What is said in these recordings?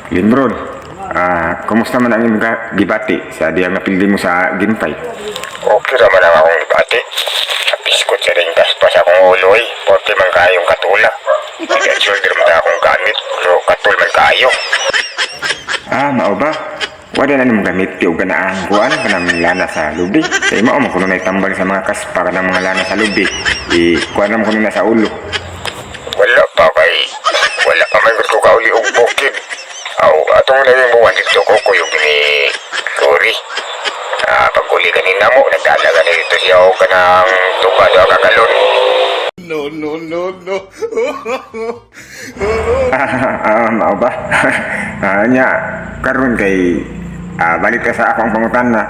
Limbron, kumusta man ang imong gibati sa diyang napildi mo sa Game 5? Okay raman ang akong gibati. Napiskot sa ring kaspa sa akong ulo eh. Porte man kayong katula. Head and shoulder man ta akong gamit. Pero katul man kayo. Ah, mao ba? Wala na nimong gamit og kanang kuan, kanang lana sa lubi. Kay mao man kuno nay tambal sa mga kaspa, kanang mga lana sa lubi. I kuan man kuno na sa ulo. Wala pa kay wala pa man gud ko kauli og bukid. Aw, atong naging buwan dito ko kuyog ni Cory. Ah, pag-uli kanina mo, nagdala gani dito siya og kanang tuba, 2 ka galon. No, no, no, no. Ah, mao ba? Ah, nya karon kay balik ka sa akong pangutana.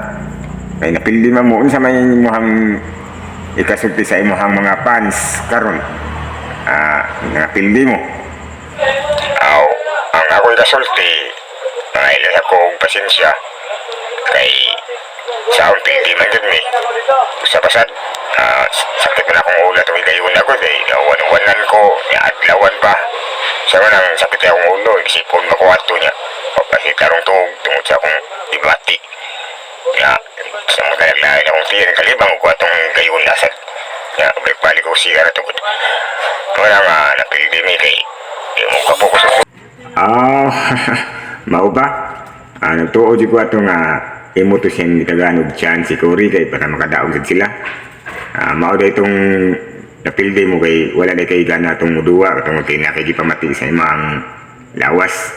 Kay napildi man mo, unsa may imong ikasulti sa imong mga fans karon? Ah, napildi mo. Aw, ang ako'y kasulti, nangailan ako og pasensya. Kay sa akong pildi man jud mi. Sa pasad, sakit man akong ulo itong higayon ako, kay nawan-wanan ko, nya adlawan pa. Sa man ang sakit akong ulo, isipon makuha to niya. O kasi karong tuog tungod sa akong dibati. Nya, sa mga naglain akong tiyan, kalibang ko atong gayon na sad. Nya, balik-balik ko siya na tungod. Wala nga, napildi mi kay di mo kapo ko sa Ah, mao ba? Ah, nagtuo jud ko ato nga imo to siyang gitagaan og chance si Cory kay para makadaog sad sila. Ah, mao day itong napildi mo kay wala day kay gana atong muduwa katong kay na kay gipamati sa imong lawas.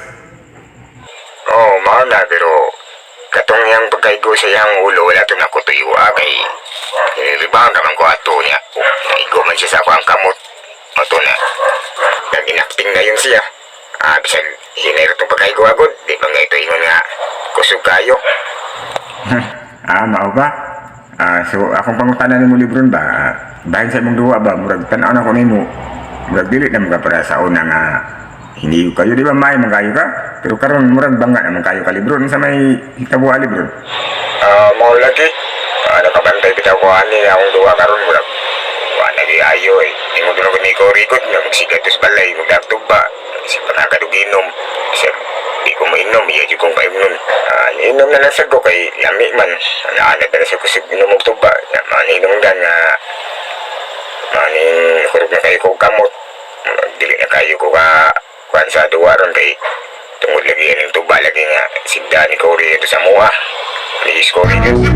Oo, oh, mao na, pero katong iyang pagkaigo sa iyang ulo, wala to nako tuyua kay libang ka man ko ato niya. Naigo man siya sa ako ang kamot. Ato na. Nag-inacting na yun siya. Ah, bisan hinay ra tong pagkaigo agod, di ba nga ito ingon nga kusog kayo. Ah, mao ba? Ah, so akong pangutana nimo, Lebron ba? Ah, bahin sa imong duwa ba, murag tan-aw na ko nimo. Murag dili na mga para sa una nga hindi kayo, di ba, may man kayo ka? Pero karon murag bangga naman kayo ka, Lebron, sa may hitabo, Lebron. Ah, mao lagi. Ah, nakabantay bitaw ko ani akong duwa karon, murag wa nagi ayo eh. Ingon ko ni ko rigod nga magsiga sa balay, magdagtog ba. Si panagad og inom. Sir, di ko mainom, iya jud kong paimnon. Ah, inom na lang sad ko kay lami man. Naanad na sa kusig inom og tuba. Na maninom dan nga maning kurog na kayo ko kamot. Dili na kayo ko ka kuan sa duwa ron kay tungod lagi ang tuba lagi nga sigda ni Cory ito sa mua. Ni Cory gyud.